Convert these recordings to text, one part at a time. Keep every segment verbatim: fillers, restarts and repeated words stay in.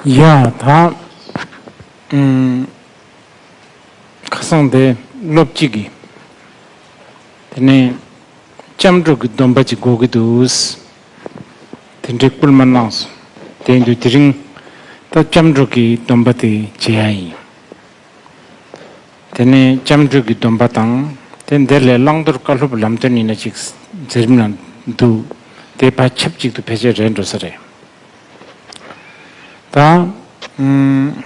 ཡ་ད། ཨུམ། ཁ་སང་དེ་སློབ་སྤྱི་གིས། དེ་ནས་སྐྱབས་འགྲོ་གི་སྡོམ་པ་ཅིག་དགོས་ཀྱི་འདུག་དེ་འདྲའི་སྐུལ་མ་གནང་སོང་། དེ་ཡིན་དུས་དེ་རིང་ད་སྐྱབས་འགྲོ་གི་སྡོམ་པ་དེ་བྱེད་ཡ་ཡིན། དེ་ནས་སྐྱབས་འགྲོ་གི་སྡོམ་པ་དང་། དེ་འདིར་ལས་བླང་དོར་བཀའ་སློབ་ལམ་སྟོན་ཡིན་ན་ཅིག་མཛད་རིམ་ལ་འདུག་དེ་བར་ཆབས་ཅིག་ཏུ་ཕལ་ཆེར་རེད་འགྲོ་ས་རེད། ད། ཨུམ།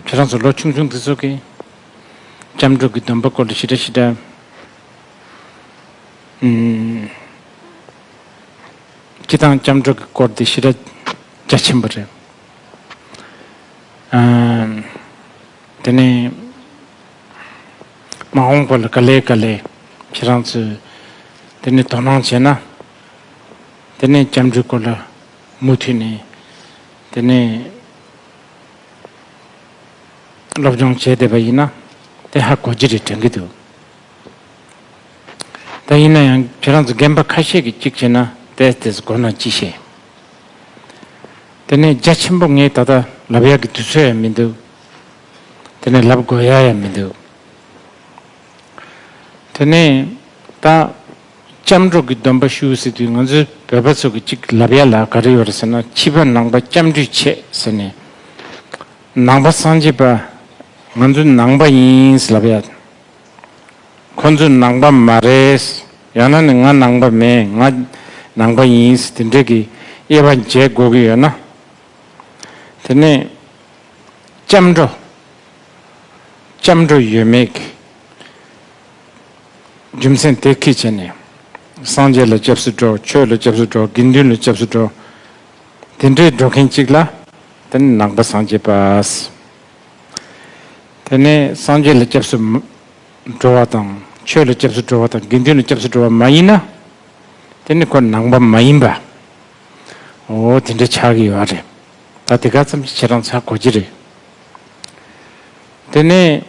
ཁྱེད་རང་ཚོ་ལོ་ཆུང་ཆུང་དེ་ཚོ་གིས་སྐྱབས་འགྲོ་གི་སྡོམ་པ་སྐོར་ལ་ཞེ་དྲག་ཞེ་དྲག་ཨུམ། སྤྱི་བཏང་སྐྱབས་འགྲོ་གི་སྐོར་དེ་ཞེ་དྲག་རྒྱ་ཆེན་པོ་རེད། ཨ། དེ་ནས་མ་འོངས་པ་ལ་ག་ལེ་ག་ལེ་ཁྱེད་རང་ཚོས་དེ་ནས་དོ་སྣང་བྱས་ན། དེ་ནས་སྐྱབས་འགྲོའི་སྐོར་ལ་མུ་མཐུད་ནས་དེ་ནས་སློབ་སྦྱོང་བྱས་བསྡད་པ་ཡིན་ན་དེ་ཧ་གོ་རྒྱུ་རེད་དྲན་གྱི་འདུག་ད་ཡིན་ན་ཡང་ཁྱེད་རང་ཚོ་རྒན་པ་ཁ་ཤས་ཀྱིས་གཅིག་བྱས་ན་ཏོག་ཙམ་གོ་ན་ཅི་ཤེས། དེ་ནས་རྒྱ་ཆེན་པོ་ངས་ད་ལྟ་ལབ་ཡག་གི་དུས་ཚོད་ཡང་མི་འདུག་དེ་ནས་ལབ་དགོས་ཡག་ཡང་མི་འདུག་དེ་ནས་ད་སྐྱབས་འགྲོ་གི་སྡོམ་པ་ཞུ་ཟེར་དུས་ང་ཚོའི་བོད་པ་ཚོ་གི་གཅིག་ལབ་ཡག་ལ་ག་རེ་ཡོད་རེད་ཟེར་ན། ཕྱི་པ་ནང་པ་སྐྱབས་འགྲོའི་ཆེད་ཟེར་ནས། ནང་པ་སངས་རྒྱས་པ་ང་ཚོ་ནང་པ་ཡིན་ལབ་ཡག་ཁོ་ཚོ་ནང་པ་མ་རེད། ཡང་ན་ནི་ང་ནང་པ་མེད། ང་ནང་པ་ཡིན་དེ་འདྲས་ཀྱི་དབྱེ་བ་འབྱེད་དགོས་ཀྱི་ཡོད་ན། དེ་ནས་སྐྱབས་འགྲོ། སྐྱབས་འགྲོ་ཡོད་མེད་ཀྱི་རྒྱུ་མཚན་དེ་ཁས་བྱས་ནས། སངས་རྒྱས་ལ་སྐྱབས་སུ་འགྲོ། ཆོས་ལ་སྐྱབས་སུ་འགྲོ། དགེ་འདུན་ལ་སྐྱབས་སུ་འགྲོ། དེ་འདྲའི་འགྲོ་མཁན་གཅིག་ལ་དེ་ནི་ནང་པ་སངས་རྒྱས་པ། དེ་ནས་སངས་རྒྱས་ལ་སྐྱབས་སུ་འགྲོ་བ་དང་། ཆོས་ལ་སྐྱབས་སུ་འགྲོ་བ་དང་། དགེ་འདུན་ལ་སྐྱབས་སུ་འགྲོ་བ་མ་ཡིན་ན། དེ་ནི་ཁོ་ནང་པ་མ་ཡིན་པ། འོ་དེ་འདྲ་ཆགས་ཀྱི་ཡོད་རེད། ད་དེ་ག་ཙམ་ཞིག་ཁྱེད་རང་ཚོ་ཧ་གོ་གི་རེད། དེ་ནས་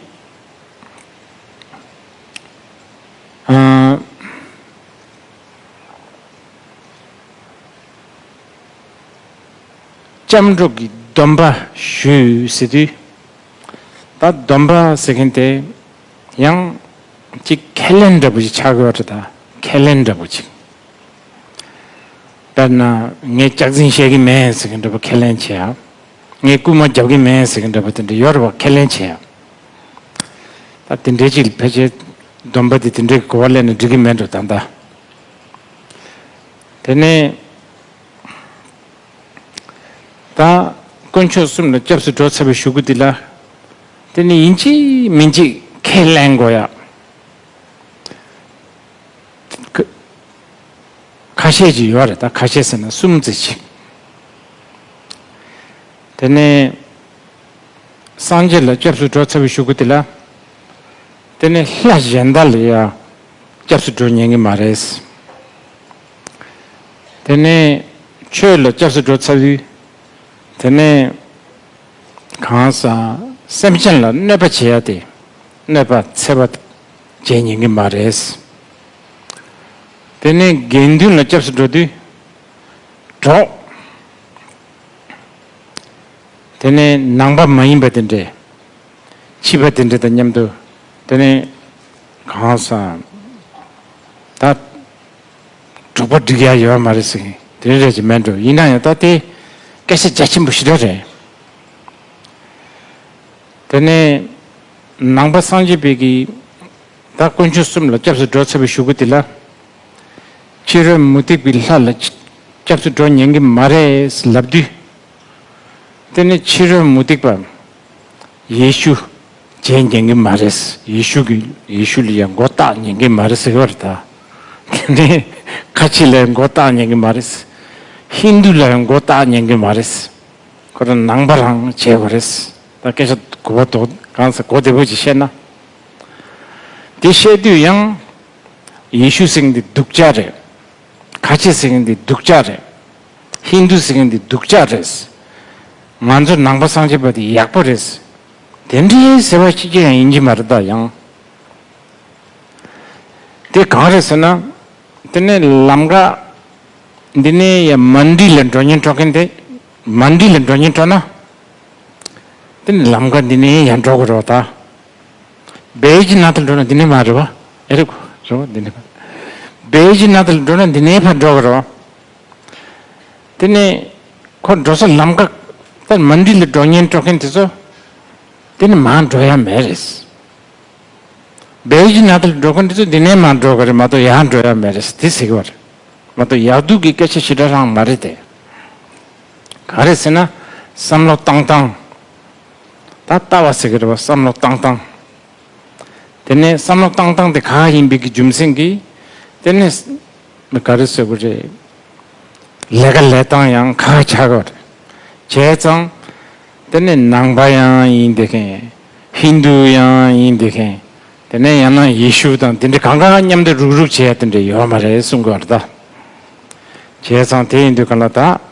ཨ། སྐྱབས་འགྲོ་གི་སྡོམ་པ་ཞུས་ཟེར་དུས། ད་སྡོམ་པ་ཟེར་མཁན་དེ་ཡང་ཅིག་ཁས་ལེན་འདྲ་པོ་ཞིག་ཆགས་ཀྱི་ཡོད་རེད། ད་ཁས་ལེན་འདྲ་པོ་ཅིག་དཔེར་ན་ངས་སྐྱག་རྫུན་བཤད་ཀྱི་མེད་ཟེར་མཁན་འདྲ་པོ་ཁས་ལེན་བྱེད་ཡ། ངས་རྐུན་མ་རྒྱབ་ཀྱི་མེད་ཟེར་མཁན་འདྲ་པོ་དེ་འདྲ་ཡོད་རེད་པ། ཁས་ལེན་བྱེད་ཡ། ད་དེ་འདྲའི་ཅིག་ཕལ་ཆེར་སྡོམ་པ་དེ་དེ་འདྲའི་གོ་བ་ལེན་ན་འགྲིག་གི་མེད་འགྲོ་ད་ལྟ། དེ་ནས། ད་དཀོན་མཆོག་གསུམ་ལ་སྐྱབས་སུ་འགྲོ་ཚར་བའི་གཞུག་གུ་འདི་ལ། དེ་ནི་ཡིན་གཅིག་མིན་གཅིག་ཁས་ལེན་དགོས་ཡ། ཁ་ཁ་ཤས་ཅིག་ཡོད་རེད། ད་ཁ་ཤས་ཟེར་ན་གསུམ་ཙམ་ཅིག་དེ་ནས་སངས་རྒྱས་ལ་སྐྱབས་སུ་འགྲོ་ཚར་བའི་གཞུག་གུ་དེ་ལ། དེ་ནས་ལྷ་གཞན་དག་ལ་ཡང་སྐྱབས་སུ་འགྲོ་ཉན་གི་མ་རེད། དེ་ནས་ཆོས་ལ་སྐྱབས་སུ་འགྲོ་ཚར་དུས། དེ་ནས་གང་ཟག་སེམས་ཅན་ལ་གནོད་པ་བྱེད་ཡ་དེ་གནོད་པ་འཚེ་བ་བྱེད་ཉན་གི་མ་རེད། དེ་ནས་དགེ་འདུན་ལ་སྐྱབས་སུ་འགྲོ་དུས་གྲོགས། དེ་ནས་ནང་པ་མ་ཡིན་པ་དེ་འདྲས། ཕྱི་པ་དེ་འདྲས་དང་མཉམ་དུ། དེ་ནས་གང་ཟག་ད་གྲོགས་པོ་སྒྲིག་ཡ་ཡོད་མ་རེད་ཟེར་མཁན་དེ་རེད་ཅེས་མེད་འགྲོ། ཡིན་ན་ཡང་ད་དེ་སྐད་ཆ་རྒྱ་ཆེན་པོ་ཞེ་དྲག་རེད། དེ་ནས་ནང་པ་སངས་རྒྱས་པའི་གི་ད་དཀོན་མཆོག་གསུམ་ལ་སྐྱབས་སུ་འགྲོ་ཚར་བའི་གཞུག་གུ་དེ་ལ། ཕྱི་རོལ་མུ་སྟེགས་པའི་ལྷ་ལ་སྐྱབས་སུ་འགྲོ་ཉན་གི་མ་རེད་ལབ་དུས། དེ་ནི་ཕྱི་རོལ་མུ་སྟེགས་པ་ཡེ་ཤུ་བྱེད་ཉན་གི་མ་རེད། ཡེ་ཤུ་གི་ཡེ་ཤུ་ལ་ཡང་མགོ་བཏགས་ཉན་གི་མ་རེད་ཟེར་བ་རེད་ད། དེ་ནི་ཁ་ཆེ་ལ་ཡང་མགོ་བཏགས་ཉན་གི་མ་རེད། ཧིན་དུ་ལ་ཡང་མགོ་བཏགས་ཉན་གི་མ་རེད། ཁོ་རང་ནང་པ་རང་བྱས་པ་རེད། ད་སྐད་ཆ་གོ་བ་དོ་གང་ཟེར་གོ་བདེ་པོ་ཅིག་བཤད་ན། དེ་བཤད་དུས་ཡང་། ཡེ་ཤུ་ཟེར་མཁན་འདི་སྡུག་ཅག་རེད། ཁ་ཆེ་ཟེར་མཁན་འདི་སྡུག་ཅག་རེད། ཧིན་དུ་ཟེར་མཁན་འདི་སྡུག་ཅག་རེད། ང་ཚོ་ནང་པ་སངས་རྒྱས་པ་འདི་ཡག་པོ་རེད། དེ་འདྲའི་ཟེར་བ་ཅིག་ཀྱང་ཡིན་གྱི་མ་རེད་ད་ཡང་། དེ་གང་རེད་ཟེར་ན། དེ་ནས་ལམ་ཀ་འདི་ནས་ཡ་མན་ཌི་ལ་འགྲོ་ཉེན་འགྲོ་མཁན་དེ་ མན་ཌི་ལ་འགྲོ་སྙིང་བྲོ་ན། དེ་ནི་ལམ་ཁ་འདི་ནས་ཡར་འགྲོ་དགོས་རེད་པ་ད། བེ་ཇི་ནཱ་ཐ་ལ་འགྲོ་ན་འདི་ནས་མར་རེད་པ། ཨེ་རེད་གོ་རེད་པ་འདི་ནས་མར། བེ་ཇི་ནཱ་ཐ་ལ་འགྲོ་ན་འདི་ནས་ཕར་འགྲོ་དགོས་རེད་པ། དེ་ནས་ཁོ་འགྲོ་ས་ལམ་ཁ་ད་མན་ཌི་ལ་འགྲོ་སྙིང་བྲོ་མཁན་དེ་ཚོ་དེ་ནས་མར་འགྲོ་ཡ་མེད་རེད། བེ་ཇི་ནཱ་ཐ་ལ་འགྲོ་མཁན་དེ་ཚོ་འདི་ནས་མར་འགྲོ་གི་རེད་མ་གཏོགས་ཡར་འགྲོ་ཡ་མེད་རེད་དེ་ཟེར་གི་བ་རེད། མ་གཏོགས་ཡག་སྡུག་གི་སྐད་ཆ་ཞེ་དྲག་རང་མ་རེད་དེ། ག་རེ་ཟེར་ན། བསམ་བློ་བཏང་སྟངས། ད་ལྟ་བ་ཟེར་གི་རེད་པ་བསམ་བློ་བཏང་སྟངས། དེ་ནས་བསམ་བློ་བཏང་སྟངས་དེ་ག་ཡིན་པའི་གི་རྒྱུ་མཚན་གྱིས། དེ་ནས་ག་རེ་ཟེར་དགོས་རེད། ལས་ཀ་ལས་སྟངས་ཡང་ག་ཆགས་དགོས་རེད། བྱས་ཙང་། དེ་ནས་ནང་པ་ཡང་ཡིན་བསྡད་མཁན། ཧིན་དུ་ཡང་ཡིན་བསྡད་མཁན། དེ་ནས་ཡང་ན་ཡེ་ཤུ་དང་དེ་འདྲ་གང་ག་མཉམ་དུ་རུག་རུག་བྱེད་ཡ་དེ་འདྲ་ཡོད་མ་རེད་གསུང་གི་བ་རེད་ད། བྱས་ཙང་དེ་ཡིན་དུས་ག་ལ་ད།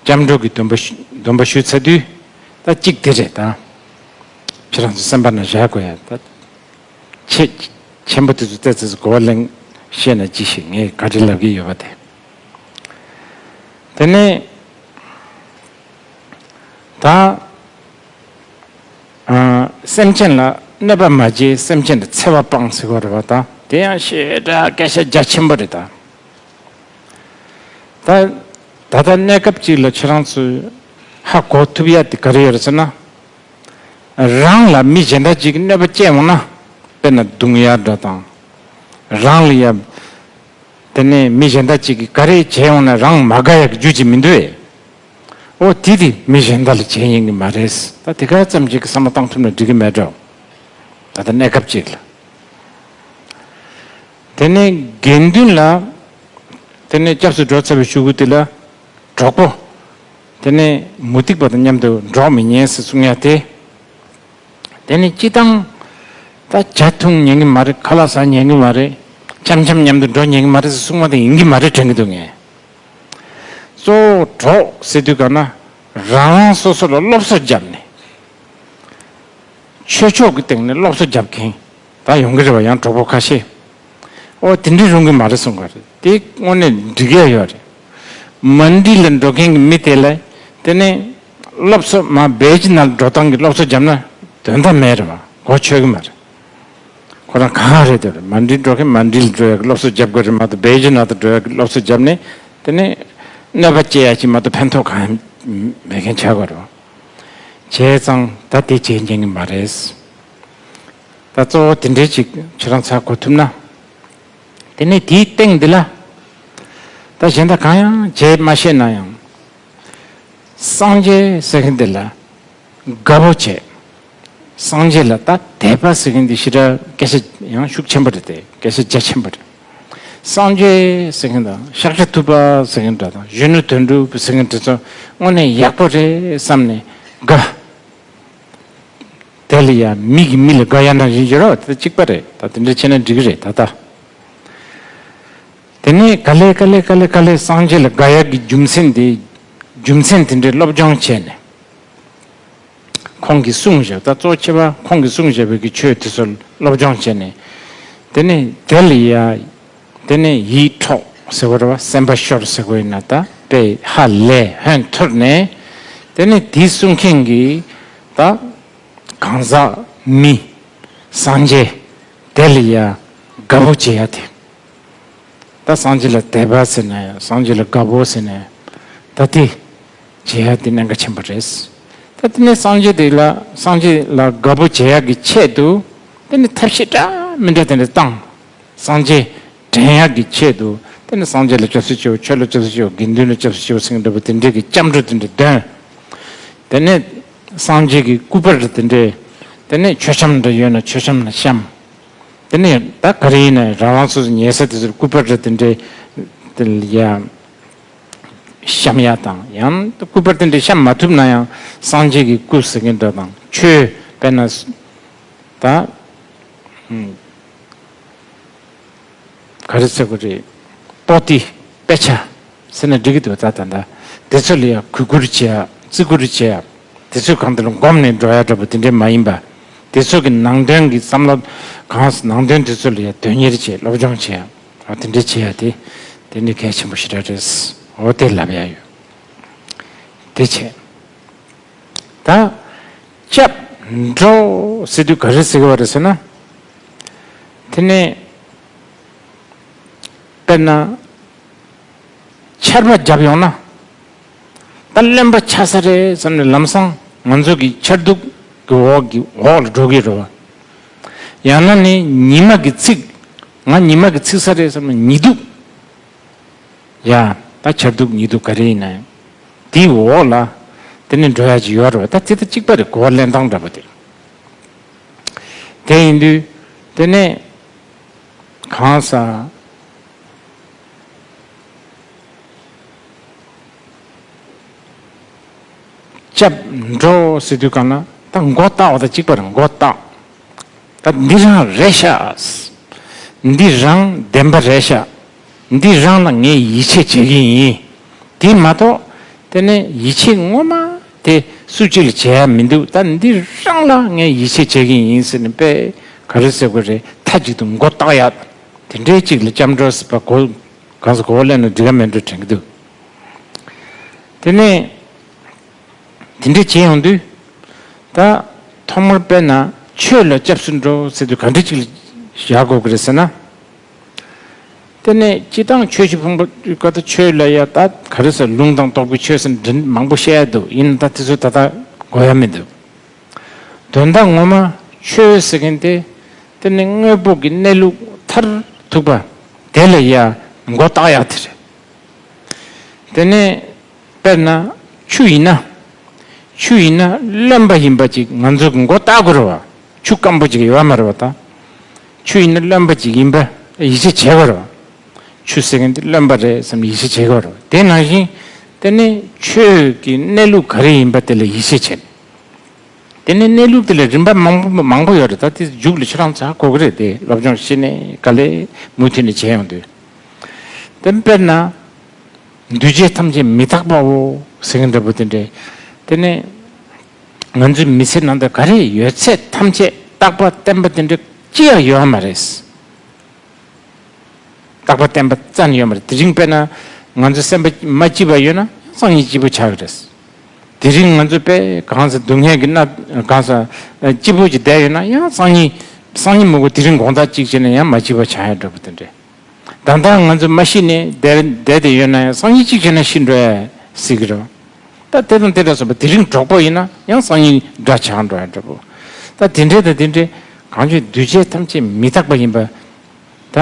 སྐྱབས་འགྲོ་གི་སྡོམ་པ་ཞུ་སྡོམ་པ་ཞུ་ཚར་དུས་ད་གཅིག་དེ་རེད་ད། ཁྱེད་རང་ཚོ་སེམས་པ་ན་བཞག་དགོས་ཡ་ད། ཆེ་ཆེན་པོ་དེ་ཚོ་ཏོག་ཙམ་གོ་བ་ལེན་ཤེས་ན་ཅི་ཞིག་ངས་ག་རེ་ལབ་ཀྱི་ཡོད་པ་དེ། དེ་ནས་ད་ཨ་སེམས་ཅན་ལ་གནོད་པ་མ་བྱེད་སེམས་ཅན་ལ་འཚེ་བ་སྤང་ཟེར་བ་རེད་པ་ད། དེ་ཡང་ཞེ་དྲག་སྐད་ཆ་རྒྱ་ཆེན་པོ་རེད་ད། ད་ད་ལྟ་གནས་སྐབས་གཅིག་ལ་ཁྱེད་རང་ཚོས་ཧ་གོ་ཐུབ་ཡ་དེ་ག་རེ་ཡོད་རེད་ཟེར་ན། རང་ལ་མི་གཞན་དག་ཅིག་གིས་གནོད་པ་བསྐྱལ་འོང་ན། དཔེར་ན་རྡུང་ཡ་འདྲ་དང་། རང་ལ་ཡ། དེ་ནས་མི་གཞན་དག་ཅིག་གིས་ག་རེ་བྱས་འོང་ན་རང་མ་དགའ་ཡ་གི་རྒྱུ་ཅིག་མི་འདུག་ཨེ། འོ་དེ་དེ་མི་གཞན་དག་ལ་བྱས་ཡིན་གི་མ་རེད། ད་དེ་ག་ཙམ་ཅིག་གི་བསམ་བློ་བཏང་ཐུབ་ན་འགྲིག་གི་མེད་འགྲོ། ད་ལྟ་གནས་སྐབས་ཅིག་ལ། དེ་ནས་དགེ་འདུན་ལ། དེ་ནས་སྐྱབས་སུ་འགྲོ་ཚར་བའི་གཞུག་གུ་དེ་ལ། གྲོགས་པོ། དེ་ནས་མུ་སྟེགས་པ་དང་མཉམ་དུ་འགྲོགས་མི་ཉན་ཟེར་གསུང་ཡ་དེ། དེ་ནས་སྤྱི་བཏང་། ད་ཇ་འཐུང་ཉན་གི་མ་རེད། ཁ་ལག་ཟ་ཉན་གི་མ་རེད། འཆམ་འཆམ་མཉམ་དུ་འགྲོ་ཉན་གི་མ་རེད་ཟེར་གསུང་བ་དེ་ཡིན་གི་མ་རེད་དྲན་གི་འདུག་ངས། གཙོ་བོ་གྲོགས་ཟེར་དུས་ག་ན། རང་རང་སོ་སོ་ལ་སློབ་གསོ་བརྒྱབ་ནས། ཆོས་ཕྱོགས་ཀྱི་སྟེང་ནས་སློབ་གསོ་རྒྱབ་མཁན་ད་ཡོང་གི་རེད་པ། ཡང་གྲོགས་པོ་ཁ་ཤས། ཨོ་དེ་འདྲའི་རུང་གི་མ་རེད་གསུང་གི་རེད། དེ་དངོས་གནས་འགྲིག་ཡ་ཡོད་རེད། མན་ཌི་ལ་འགྲོ་མཁན་གྱི་མི་དེ་ལ་དེ་ནས་སློབ་གསོ་མ་བེ་ཇི་ནང་འགྲོ་སྟངས་ཀྱི་སློབ་གསོ་བརྒྱབ་ན་དོན་དག་མེད་རེད་པ། གོ་ཆོད་གི་མ་རེད། ཁོ་རང་གང་རེད་དེ་རེད། མན་ཌི་འགྲོ་མཁན་མན་ཌི་ལ་འགྲོ་ཡ་གི་སློབ་གསོ་རྒྱབ་དགོས་རེད་མ་གཏོགས་བེ་ཇི་ནང་དུ་འགྲོ་ཡ་གི་སློབ་གསོ་བརྒྱབ་ནས་དེ་ནས་གནོད་པ་སྐྱེལ་ཡ་ཅིག་མ་གཏོགས་ཕན་ཐོགས་གང་ཡང་མེད་མཁན་ཆགས་དགོས་རེད་པ། བྱས་ཙང་ད་དེ་བྱེད་ཉན་གི་མ་རེད། ད་གཙོ་བོ་དེ་འདྲའི་ཅིག་ཁྱེད་རང་ཚ་གོ་ཐུབ་ན། དེ་ནས་དེའི་སྟེང་འདི་ལ། ད་གཞན་དག་གང་ཡང་བྱེད་མ་ཤེས་ན་ཡང་། སངས་རྒྱས་ཟེར་མཁན་འདི་ལ་དགའ་པོ་བྱེད། སངས་རྒྱས་ལ་ད་དད་པ་ཟེར་མཁན་འདི་ཞེ་དྲག་སྐད་ཆ་ཡང་ཤུགས་ཆེན་པོ་རེད་དེ། སྐད་ཆ་རྒྱ་ཆེན་པོ་རེད། སངས་རྒྱས་ཟེར་མཁན་དང་ཤཱཀྱ་ཐུབ་པ་ཟེར་མཁན་འདྲ་དང་གཞོན་ནུ་དོན་གྲུབ་ཟེར་མཁན་དེ་ཚོ་དངོས་གནས་ཡག་པོ་རེད་བསམ་ནས་དགའ། དེ་ལ་ཡ་མི་གིས་མི་ལ་དགའ་ཡ་འདྲ་ཞིག་ཡོད་རེད་པ། དེ་གཅིག་པ་རེད། ད་དེ་འདྲ་བྱས་ན་འགྲིག་གི་རེད་ད་ལྟ། དེ་ནས་ག་ལེ་ག་ལེ་ག་ལེ་ག་ལེ་སངས་རྒྱས་ལ་དགའ་ཡ་གི་རྒྱུ་མཚན་དེ། རྒྱུ་མཚན་དེ་འདྲའི་སློབ་སྦྱོང་བྱས་ནས། ཁོང་གིས་གསུངས་བཞག་ད་གཙོ་ཆེ་བ་ཁོང་གིས་གསུངས་བཞག་པའི་གི་ཆོས་དེ་ཚོ་སློབ་སྦྱོང་བྱས་ནས། དེ་ནས་དེ་ལ་ཡ། དེ་ནས་ཡིད་འཕྲོག་ཟེར་བ་རེད་པ། སེམས་པ་ཤོར་ཟེར་དགོས་ཡིན་ན་ད་དཔེ་ཧ་ལས་ཧོན་ཐོར་ནས། དེ་ནས་དེ་གསུང་མཁན་གྱི་ད་གང་ཟག་མི་སངས་རྒྱས་དེ་ལ་ཡ་དགའ་པོ་བྱེད་ཡ་དེ། ད་སངས་རྒྱས་ལ་དད་པ་ཟེར་ན་ཡང་སངས་རྒྱས་ལ་དགའ་པོ་ཟེར་ན་ཡང་ད་དེ་བྱེད་ཡ་དེ་གནད་འགག་ཆེན་པོ་རེད། ད་དེ་ནས་སངས་རྒྱས་དེ་ལ་སངས་རྒྱས་ལ་དགའ་པོ་བྱེད་ཡ་གི་ཆེད་དུ་དེ་ནས་ཐབས་ཤེས་འདྲ་མི་འདྲ་དེ་འདྲ་བཏང་། སངས་རྒྱས་དྲན་ཡག་གི་ཆེད་དུ་དེ་ནི་སངས་རྒྱས་ལ་སྐྱབས་སུ་མཆིའོ། ཆོས་ལ་སྐྱབས་སུ་མཆིའོ། དགེ་འདུན་ལ་སྐྱབས་སུ་མཆིའོ་ཟེར་མཁན་འདྲ་པོ་དེ་འདྲས་ཀྱི་སྐྱབས་འགྲོ་དེ་འདྲས་འདོན། དེ་ནས་སངས་རྒྱས་ཀྱི་སྐུ་པར་དེ་འདྲས། དེ་ནས་མཆོད་བཤམས་འདྲ་ཡོད་ན་མཆོད་བཤམས་ལ་བཤམས། དེ་ནས་ད་ག་རེ་ཡིན་ན་རང་རང་སོ་སོ་ཉལ་ས་དེ་ཚོར་སྐུ་པར་དེ་འདྲས་དེ་ལ་ཡ་བཤམས་ཡ་དང་ཡང་སྐུ་པར་དེ་འདྲས་བཤམས་མ་ཐུབ་ན་ཡང་སངས་རྒྱས་ཀྱི་སྐུ་ཟེར་མཁན་འདྲ་དང་ཆོས་དཔེར་ན་ད། ག་རེ་ཟེར་དགོས་རེད། ཏོག་ཏི་དཔེ་ཆ་ཟེར་ན་འགྲིག་གི་འདུག་ད་ད་ད་དེ་ཚོ་ལ་ཡང་གུས་བཀུར་བྱེད་ཡ་བརྩི་བཀུར་བྱེད་ཡ་དེ་ཚོའི་སྒང་དེ་ལ་སྒོམ་ནས་འགྲོ་ཡ་འདྲ་པོ་དེ་འདྲས་མ་ཡིན་པ། དེ་ཚོ་གི་ནང་དོན་གྱི་བསམ་བློ་གང་ནང་དོན་དེ་ཚོ་ལ་ཡང་དོན་གཉེར་བྱེད་སློབ་སྦྱོང་བྱེད་ཡ་དེ་འདྲས་བྱེད་ཡ་དེ་དེ་ནི་གལ་ཆེན་པོ་ཞེ་དྲག་རེད། འོ་དེ་ལབ་ཡ་ཡོད། དེ་བྱས། ད་སྐྱབས་འགྲོ་ཟེར་དུས་ག་རེ་ཟེར་གི་བ་རེད་ཟེར་ན། དེ་ནས་དཔེར་ན་ཆར་པ་བརྒྱབ་ཡོང་ན། ད་རློན་པ་ཆགས་ས་རེད་བསམ་ནས་ལམ་སང་ང་ཚོ་གི་ཆར་གདུགས་ཀྱི་འོག་གི་འོག་ལ་འགྲོ་གི་རེད་བ། ཡང་ན་ནི་ཉི་མ་གི་ཚིག་ང་ཉི་མ་གི་ཚིག་ས་རེད་བསམ་ནས་ཉི་གདུགས། ཡ། ད་ཆར་གདུགས་ཉི་གདུགས་ག་རེ་ཡིན་ན་ཡང་། དེའི་འོག་ལ་དེ་ནས་འགྲོ་ཡ་ཅིག་ཡོད་རེད་བ། ད་དེ་ད་གཅིག་པ་རེད། གོ་བ་ལེན་སྟངས་འདྲ་པོ་དེ། དེ་ཡིན་དུས་དེ་ནས་གང་ཟག་སྐྱབས་འགྲོ་ཟེར་དུས་གང་ན་ད་མགོ་བཏགས་པ་དང་གཅིག་པ་རེད། མགོ་བཏགས། ད་འདི་རང་རེད་ཤག་འདི་རང་བདེན་པ་རེད་ཤག་འདི་རང་ལ་ངས་ཡིད་ཆེས་བྱེད་ཀྱི་ཡིན། དེ་མ་གཏོགས་དེ་ནས་ཡིད་ཆེས་ངོ་མ་དེ་སུ་གཅིག་ལ་བྱེད་ཡ་མི་འདུག་ད་འདི་རང་ལ་ངས་ཡིད་ཆེས་བྱེད་ཀྱི་ཡིན་ཟེར་ནས་དཔེ་ག་རེ་ཟེར་དགོས་རེད། མཐའ་གཅིག་ཏུ་མགོ་བཏགས་ཡ། དེ་འདྲའི་གཅིག་ལ་སྐྱབས་འགྲོ་ཟེར་བ་གོ་གང་ཟེར་གོ་བ་ལེན་ན་འགྲིག་ག་མེད་འགྲོ་དྲན་གྱི་འདུག་དེ་ནས། དེ་འདྲ་བྱས་ཡོང་དུས། ད་ཐོག་མར་དཔེར་ན་ཆོས་ལ་སྐྱབས་སུ་འགྲོ་ཟེར་དུས་ག་འདྲ་ཅིག་ལ་བཞག་དགོས་ཀྱི་རེད་ཟེར་ན། དེ་ནས་སྤྱིར་བཏང་ཆོས་ཀྱི་ཕུང་པོ་ཀ་ད་ཆོས་ལ་ཡ་ད་ག་རེ་ཟེར་ལུང་དང་རྟོགས་པའི་ཆོས་ཟེར་འདྲ་མང་པོ་བཤད་ཡ་འདུག་ཡིན་ན་ད་དེ་ཚོ་ད་ལྟ་གོ་ཡ་མི་འདུག་དོན་དག་ངོ་མ་ཆོས་ཟེར་མཁན་དེ་དེ་ནི་དངོས་པོ་གི་གནས་ལུགས་མཐར་ཐུག་པ་དེ་ལ་ཡ་མགོ་བཏགས་ཡ་དེ་རེད། དེ་ནས་དཔེར་ན་ཆུ་ཡིན་ན། ཆུ་ཡིན་ན་རློན་པ་ཡིན་པ་ཅིག་ང་ཚོ་གི་མགོ་བཏགས་དགོས་རེད་བ། ཆུ་སྐམ་པོ་ཅིག་ཡོད་མ་རེད་བ་ད། ཆུ་ཡིན་ན་རློན་པ་ཅིག་ཡིན་པ་ཡིད་ཆེས་བྱེད་དགོས་རེད་བ། ཆུ་ཟེར་མཁན་དེ་རློན་པ་རེད་བསམ་ཡིད་ཆེས་བྱེད་དགོས་རེད་བ། དེ་ནང་བཞིན་དེ་ནས་ཆོས་ཀྱི་གནས་ལུགས་ག་རེ་ཡིན་པ་དེ་ལ་ཡིད་ཆེས་བྱེད། དེ་ནས་གནས་ལུགས་དེ་ལ་རིམ་པ་མང་པོ་མང་པོ་ཡོད་རེད། ད་དེ་མཇུག་ལ་ཁྱེད་རང་ཚོ་ཧ་གོ་གི་རེད། དེ་སློབ་སྦྱོང་བྱས་ནས་ག་ལེ་མུ་མཐུད་ནས་བྱས་ཡོང་དུས། དེ་དཔེར་ན། འདུས་བྱས་ཐམས་ཅད་མི་རྟག་པའོ་ཟེར་མཁན་འདྲ་པོ་དེ་འདྲས། དེ་ནས་ང་ཚོའི་མི་ཚེ་ནང་དུ་ག་རེ་ཡོད་ཚད་ཐམས་ཅད་རྟག་པ་བརྟན་པ་དེ་འདྲ་ཅི་ཡང་ཡོད་མ་རེད། རྟག་པ་བརྟན་པ་རྩ་ནས་ཡོད་མ་རེད། དེ་རིང་དཔེར་ན་ང་ཚོ་སེམས་པ་མ་སྐྱིད་པ་ཡོད་ན་སང་ཉིན་སྐྱིད་པོ་ཆགས་ཀྱི་རེད། དེ་རིང་ང་ཚོ་དཔེ་གང་ཟེར་སྡུག་བསྔལ་གྱི་མནར་གང་ཟེར་སྐྱིད་པོ་ཅིག་བསྡད་ཡོད་ན་ཡང་སང་ཉིན་སང་ཉིན་མི་དགོས་དེ་རིང་དགོང་དག་ཅིག་བྱས་ན་ཡང་མ་སྐྱིད་པ་ཆགས་ཡ་འདྲ་པོ་དེ་འདྲས། ད་ལྟ་ང་ཚོ་མ་ཤི་ནས་བསྡད་བསྡད་དེ་ཡོད་ན་ཡང་སང་ཉིན་གཅིག་བྱས་ན་ཤི་འགྲོ་ཡ་སྲིད་ཀྱི་རེད། ད་དེ་དང་དེ་འདྲ་སོང་བ་དེ་རིང་གྲོགས་པོ་ཡིན་ན་ཡང་སང་ཉིན་དགྲ་ཆགས་འགྲོ་ཡ་འདྲ་པོ། ད་དེ་འདྲའི་ད་དེ་འདྲའི་གང་བྱུང་འདུས་བྱས་ཐམས་ཅད་མི་རྟག་པ་ཡིན་པ། ད་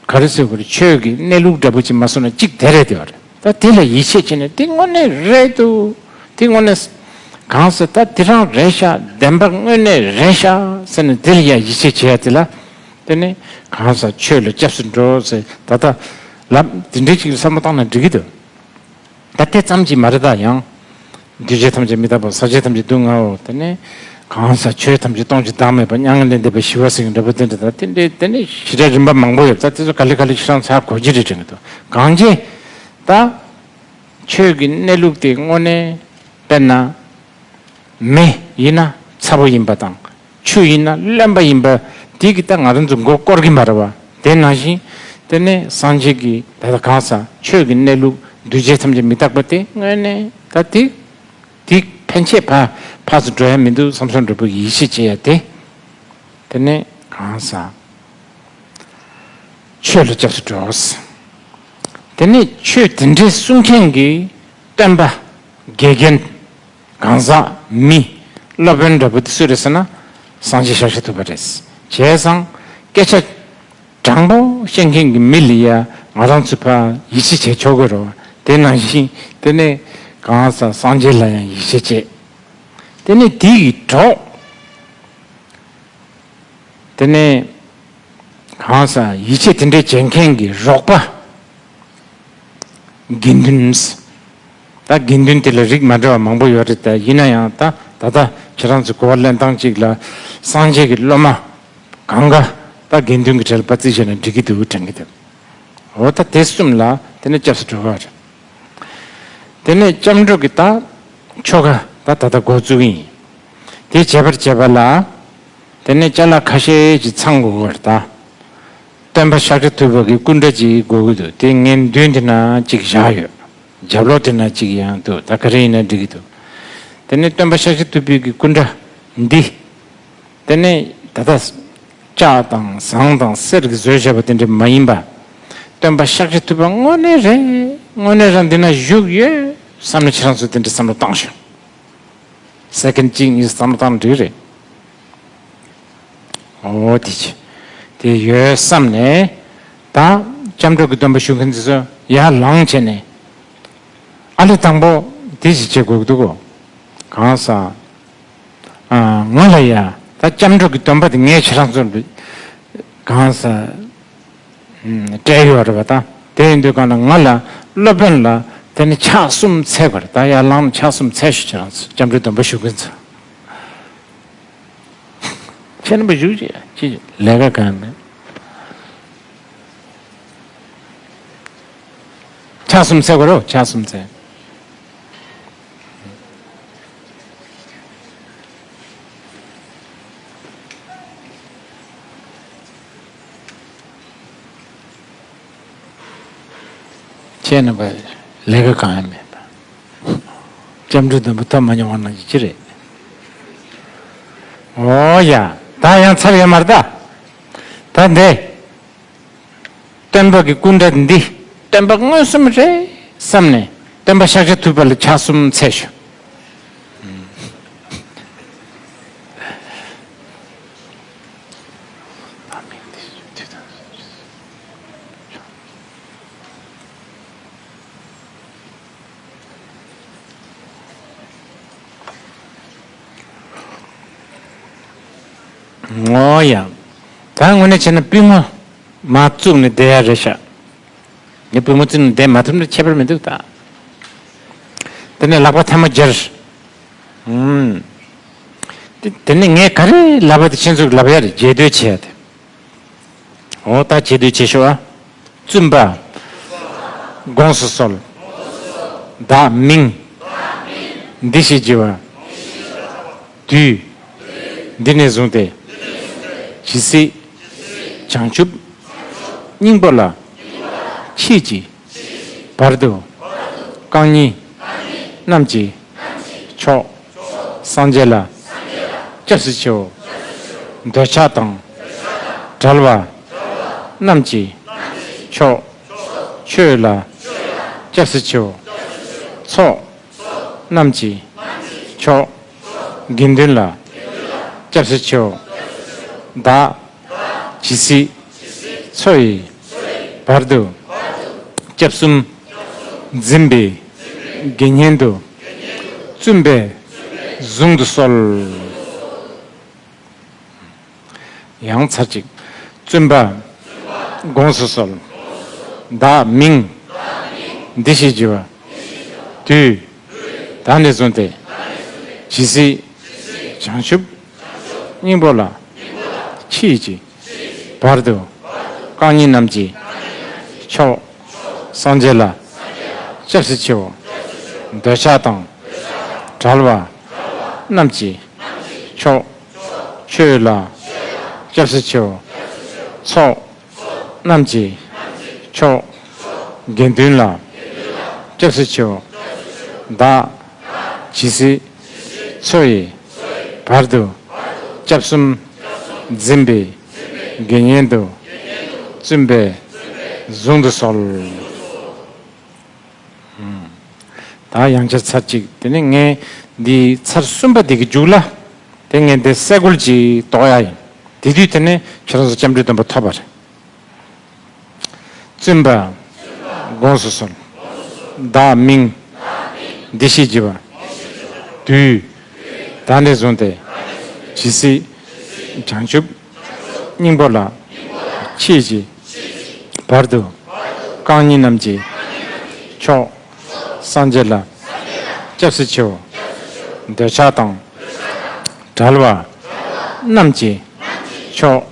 ག་རེ་ཟེར་དགོས་རེད། ཆོས་ཀྱི་གནས་ལུགས་འདྲ་པོ་ཅིག་མ་སོང་ན་གཅིག་དེ་རེད་དེ་བ་རེད། ད་དེ་ལ་ཡིད་ཆེས་བྱས་ནས་དེ་དངོས་གནས་རེད་འདུག་དེ་དངོས་གནས་གང་ཟེར་ད་དེ་རང་རེད་ཤག་བདེན་པ་དངོས་གནས་རེད་ཤག་ཟེར་ནས་དེ་ལ་ཡ་ཡིད་ཆེས་བྱེད་ཡ་དེ་ལ། དེ་ནས་གང་ཟག་ཆོས་ལ་སྐྱབས་སུ་འགྲོ་ཟེར་ད་ལྟ་ལབ་དེ་འདྲའི་ཅིག་ལ་བསམ་བློ་བཏང་ན་འགྲིག་གི་འདུག་ད་དེ་ཙམ་གྱིས་མ་རེད། ད་ཡང་འདུས་བྱས་ཐམས་ཅད་མི་རྟག་པ། ཟག་བཅས་ཐམས་ཅད་སྡུག་བསྔལ་བའོ། དེ་ནས་གང་ཟག་ཆོས་ཐམས་ཅད་སྟོང་ཞིང་བདག་མེད་པ། མྱ་ངན་ལས་འདས་པའི་ཞི་བ་ཟེར་མཁན་འདྲ་པོ་དེ་འདྲ། ད་དེ་འདྲའི་དེ་འདྲའི་ཞེ་དྲག་རིམ་པ་མང་པོ་ཡོད། ད་དེ་ཚོ་ག་ལེ་ག་ལེ་ཁྱེད་རང་ཚོ་ཧ་གོ་གི་རེད་དྲན་གི་འདུག་གང་ཅི་ད་ཆོས་ཀྱི་གནས་ལུགས་དེ་དངོས་གནས་དཔེར་ན། མེ་ཡིན་ན་ཚ་པོ་ཡིན་པ་དང་། ཆུ་ཡིན་ན་རློན་པ་ཡིན་པ་དེ་གིས་ད་ང་རང་ཚོ་མགོ་སྐོར་གྱི་མ་རེད་བ། དེ་ནང་བཞིན་དེ་ནས་སངས་རྒྱས་ཀྱི་ད་ལྟ་གང་ཟག་ཆོས་ཀྱི་གནས་ལུགས་འདུས་བྱས་ཐམས་ཅད་མི་རྟག་པ་དེ་དངོས་གནས་ད་དེ་དེ་ཕན་ཆད་ཕ་ཕར་ཚུར་འགྲོ་ཡ་མི་འདུག་བསམ་བསམ་འདྲ་པོ་ཡིད་ཆེས་བྱེད་ཡ་དེ། དེ་ནས་གང་ཟག་ཆོས་ལ་སྐྱབས་སུ་འགྲོ། དེ་ནས་ཆོས་དེ་འདྲའི་གསུང་མཁན་གྱི་སྟོན་པ་དགེ་རྒན། གང་ཟག་མི་སློབ་དཔོན་འདྲ་པོ་དེ་སུ་རེད་ཟེར་ན་སངས་རྒྱས་ཤཱཀྱ་ཐུབ་པ་རེད། བྱས་ཙང་སྐད་ཆ་དྲང་པོ་བཤད་མཁན་གྱི་མི་ལ་ཡ་ང་རང་ཚོ་ཕར་ཡིད་ཆེས་བྱེད་ཆོག་གི་རེད་བ། དེ་ནང་བཞིན་དེ་ནས་གང་ཟག་སངས་རྒྱས་ལ་ཡང་ཡིད་ཆེས་བྱེད། དེ་ནས་དེ་ཡི་གྲོགས། དེ་ནས་གང་ཟག་ཡིད་ཆེས་དེ་འདྲའི་བྱེད་མཁན་གྱི་རོགས་པ། དགེ་འདུན། ད་དགེ་འདུན་དེ་ལ་རིགས་མ་འདྲ་བ་མང་པོ་ཡོད་རེད། ད་ཡིན་ན་ཡང་ད་ད་ལྟ་ཁྱེད་རང་ཚོ་གོ་བ་ལེན་སྟངས་གཅིག་ལ་སངས་རྒྱས་ཀྱི་སློབ་མ་གང་ག་ད་དགེ་འདུན་གྱི་གྲལ་ལ་ཕར་བརྩིས་བྱས་ན་འགྲིག་གི་འདུག་དྲན་གི་འདུག་འོ་ད་དེ་གསུམ་ལ་དེ་ནས་སྐྱབས་སུ་འགྲོ་བ་རེད། དེ་ནས་སྐྱབས་འགྲོ་གི་ད་ཆོ་ག་ད་ད་ལྟ་འགོ་བཙུགས་ཡིན། དེ་བྱེད་པར་བྱེད་པ་ལ། དེ་ནས་ཅ་ལག་ཁ་ཤས་ཅིག་ཚང་དགོས་ཀྱི་རེད་ད། སྟོན་པ་ཤཱཀྱ་ཐུབ་པ་གི་སྐུ་འདྲ་ཅིག་དགོས་ཀྱི་འདུག་དེ་ངའི་མདུན་དེ་ན་ཅིག་བཞག་ཡོད། རྒྱབ་ལོགས་དེ་ན་གཅིག་ཡང་འདུག་ད་ག་རེ་ཡིན་ན་འགྲིག་གི་འདུག་དེ་ནས་སྟོན་པ་ཤཱཀྱ་ཐུབ་པའི་གི་སྐུ་འདྲ་འདི། དེ་ནས་ད་ལྟ་ལྕགས་དང་ཟངས་དང་གསེར་གྱིས་བཟོས་བཞག་པ་དེ་འདྲ་མ་ཡིན་པ། སྟོན་པ་ཤཱཀྱ་ཐུབ་པ་དངོས་གནས་རེད། དངོས་གནས་རང་འདི་ན་བཞུགས་ཡོད་བསམ་ནས་ཁྱེད་རང་ཚོ་དེ་འདྲ་བསམ་བློ་བཏང་ཤོག་སེ་ཀེན་གཅིག་གཉིས་བསམ་བློ་བཏང་འགྲིག་རེད། འོ་དེ་ཆེ། དེ་ཡོད་བསམ་ནས། ད་སྐྱབས་འགྲོ་གི་སྡོམ་པ་ཞུ་མཁན་དེ་ཚོ་ཡར་ལངས་བྱས་ནས། ཨ་ལས་དང་པོ་དེ་ཞིག་བྱེད་དགོས་ཀྱི་འདུག་གོ་གང་ཟག་ཨ། ང་ལ་ཡ། ད་སྐྱབས་འགྲོ་གི་སྡོམ་པ་དེ་ངས་ཁྱེད་རང་ཚོ་ལ་གང་ཟག་སྤྲད་ཡོད་རེད་པ། ད་དེ་ཡིན་དུས་གང་ལ་ང་ལ་སློབ་དཔོན་ལ་དེ་ནི་ཕྱག་གསུམ་འཚལ་དགོས་རེད། ད་ཡར་ལངས་ནས་ཕྱག་གསུམ་འཚལ་ཤོག་ཁྱེད་རང་ཚོ་སྐྱབས་འགྲོའི་སྡོམ་པ་ཞུ་མཁན་ཚོ། ཁྱེད་རྣམ་པ་བཞུགས་ཅིག་ཅིག་ལས་ཀ་གང་མེད། ཕྱག་གསུམ་འཚལ་དགོས་རེད། ཕྱག་གསུམ་འཚལ། ཁྱེད་རྣམ་པ་ལས་ཀ་གང་ཡང་མེད་པ། སྐྱབས་འགྲོའི་སྡོམ་པ་ཐོབ་མ་མྱོང་བ་ནང་བཞིན་ཅི་རེད། འོ་ཡ། ད་ཡང་ཚར་ཡོད་མ་རེད་ད། ད་འདི། སྟོན་པ་གི་སྐུ་འདྲ་འདི་སྟོན་པ་མངོན་སུམ་རེད་བསམ་ནས་སྟོན་པ་ཤཱཀྱ་ཐུབ་པ་ལ་ཕྱག་གསུམ་འཚལ་ཞུ། ངོ་ཡ། ད་དངོས་གནས་བྱས་ན་པུས་མོ་མ་བཙུགས་ནས་བསྡད་ཡ་རེད་ཤག་ངས་པུས་མོ་བཙུགས་ནས་བསྡད་མ་ཐུབ་ན་ཁྱད་པར་མི་འདུག་ད། དེ་ནས་ལག་པ་ཐལ་མོ་སྦྱར། ཨུམ། དེ་དེ་ནས་ངས་ག་རེ་ལབ་པ་དེ་ཁྱེད་ཚོས་ལབ་ཡ་རེད། རྗེས་ཟློས་བྱེད་ཡ་དེ། འོ་ད་རྗེས་ཟློས་བྱེད་ཤོག་ཨ། བཙུན་པ། དགོངས་སུ་གསོལ། བདག་མིང་། འདི་ཞེས་བགྱི་བ། དུས། འདི་ནས་བཟུང་སྟེ། ཇི་སྲིད། བྱང་ཆུབ། སྙིང་པོ་ལ། མཆིས་ཀྱི། བར་དུ། རྐང་གཉིས། རྣམས་ཀྱིས། མཆོག་སངས་རྒྱས་ལ། སྐྱབས་སུ་མཆིའོ། འདོད་ཆགས་དང་། བྲལ་བ། རྣམས་ཀྱིས། མཆོག་ཆོས་ལ། སྐྱབས་སུ་མཆིའོ། ཚོགས། རྣམས་ཀྱིས། མཆོག་དགེ་འདུན་ལ། སྐྱབས་སུ་མཆིའོ། བདག་ཇི་སྲིད། འཚོ་ཡི། བར་དུ། སྐྱབས་གསུམ། འཛིན་པའི། དགེ་བསྙེན་དུ། བཙུན་པས། གཟུང་དུ་གསོལ། ཡང་ཚར་གཅིག་བཙུན་པ། དགོངས་སུ་གསོལ། བདག་མིང་། འདི་ཞེས་བགྱི་བ། དུས། ད་ནས་བཟུང་སྟེ། ཇི་སྲིད། བྱང་ཆུབ། སྙིང་པོ་ལ། མཆིས་ཀྱི། བར་དུ། རྐང་གཉིས་རྣམས་ཀྱིས། མཆོག་སངས་རྒྱས་ལ། སྐྱབས་སུ་མཆིའོ། འདོད་ཆགས་དང་། བྲལ་བ། རྣམས་ཀྱིས། མཆོག་ཆོས་ལ། སྐྱབས་སུ་མཆིའོ། ཚོགས། རྣམས་ཀྱིས། མཆོག་དགེ་འདུན་ལ། སྐྱབས་སུ་མཆིའོ། བདག་ཇི་སྲིད། འཚོ་ཡི། བར་དུ། སྐྱབས་གསུམ། འཛིན་པའི། དགེ་བསྙེན་དུ། བཙུན་པས། གཟུང་དུ་གསོལ། ད་ཡང་བསྐྱར་ཚར་གཅིག་དེ་ནས་ངས་འདི་ཚར་གསུམ་པ་དེ་གི་མཇུག་ལ། དེ་ངས་འདི་སེ་གོལ་གཅིག་གཏོགས་ཡ་ཡིན། དེ་དུས་དེ་ནས་ཁྱེད་རང་ཚོ་སྐྱབས་འགྲོའི་སྡོམ་པ་ཐོབ་པ་རེད། བཙུན་པ། དགོངས་སུ་གསོལ། བདག་མིང་། འདི་ཞེས་བགྱི་བ། དུས། ད་ནས་བཟུང་སྟེ། ཇི་སྲིད། བྱང་ཆུབ། སྙིང་པོ་ལ། མཆིས་ཀྱི། བར་དུ། རྐང་གཉིས་རྣམས་ཀྱིས། མཆོག་སངས་རྒྱས་ལ། སྐྱབས་སུ་མཆིའོ། འདོད་ཆགས་དང་། བྲལ་བ། རྣམས་ཀྱིས། མཆོག་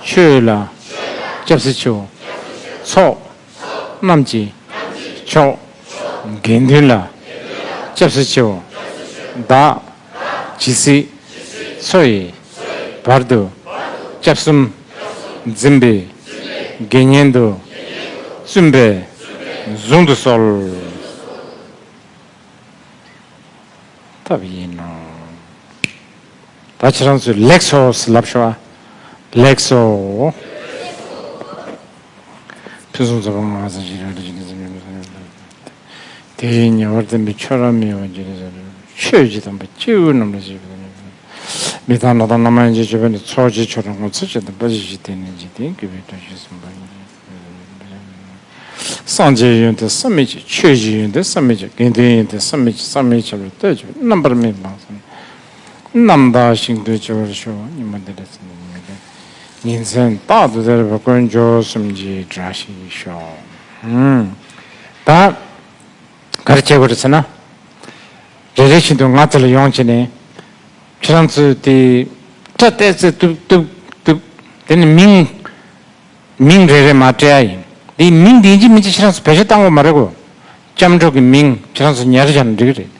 ཆོས་ལ། སྐྱབས་སུ་མཆིའོ། ཚོགས། རྣམས་ཀྱིས། མཆོག་དགེ་འདུན་ལ། སྐྱབས་སུ་མཆིའོ། བདག་ཇི་སྲིད། འཚོ་ཡི། བར་དུ། སྐྱབས་གསུམ། འཛིན་པའི། དགེ་བསྙེན་དུ། བཙུན་པས། གཟུང་དུ་གསོལ། བཏབ་ཡིན་ནོ། ད་ཁྱེད་རང་ཚོས་ལེགས་སོ་ཟེར་ལབ་ཤོག་ཨ། ལེགས་སོ། ཕུན་སུམ་ཚོགས་པ་ངག་ཚང་ཞིག་རེ་རེ་ཞིག་གིས་དེ་ཡི་ཉེ་བར་བསྟན་པའི་ཆོས་རབ་མི་གཡོ་བ་ཇི་སྲིད་ཆོས་ཀྱི་དམ་པ་སྐྱེ་བོ་རྣམས་ལ་གཅེས་པའི་མི་དང་ལྷ་དང་ལྷ་མ་ཡིན་གྱི་སྤྱོད་པ་ནི་ཚོགས་ཀྱི་མཆོག་རབ་ངོ་མཚར་ཆེ་དང་དཔལ་གྱི་འཇིག་རྟེན་ནས་འཇིག་རྟེན་བསྐལ་པའི་དོན་བྱེད་གསུངས་པ་ཡིན། སངས་རྒྱས་ཡོན་ཏན་བསམ་མི་ཁྱབ། ཆོས་ཀྱི་ཡོན་ཏན་བསམ་མི་ཁྱབ། དགེ་འདུན་ཡོན་ཏན་བསམ་མི་ཁྱབ། བསམ་མི་ཁྱབ་པར་ལྟོས་བཅས་པའི་རྣམ་པར་སྨིན་པ་ཙམ། རྣམ་དག་ཞིང་དུ་སྐྱེ་བར་ཤོག། ཉི་མ་འདི་འདྲ་ཟེར་ནས་ཉན་ཏེ། ཉིན་མཚན་རྟག་ཏུ་དེར་བ་དཀོན་མཆོག་གསུམ་གྱི་བཀྲ་ཤིས་ཤོག། ཨུམ། ད་ག་རེ་བྱེད་དགོས་རེད་ཟེར་ན། རེ་རེ་བཞིན་དུ་ང་དེ་ལ་ཡོང་བྱས་ནས། ཁྱེད་རང་ཚོས་དེ་སྐྲ་བལྟས་ཚེ་ཏུབ་ཏུབ་ཏུབ། དེ་ནི་མིང་། མིང་རེ་རེ་མར་སྤྲད་ཡ་ཡིན། དེའི་མིང་འདི་ཡིན་གཅིག་མིན་གཅིག་ཁྱེད་རང་ཚོ་བེད་སྤྱོད་བཏང་དགོས་མ་རེད་གོ། སྐྱབས་འགྲོ་གི་མིང་ཁྱེད་རང་ཚོ་ཉར་བཞག་ན་འགྲིག་གི་རེད།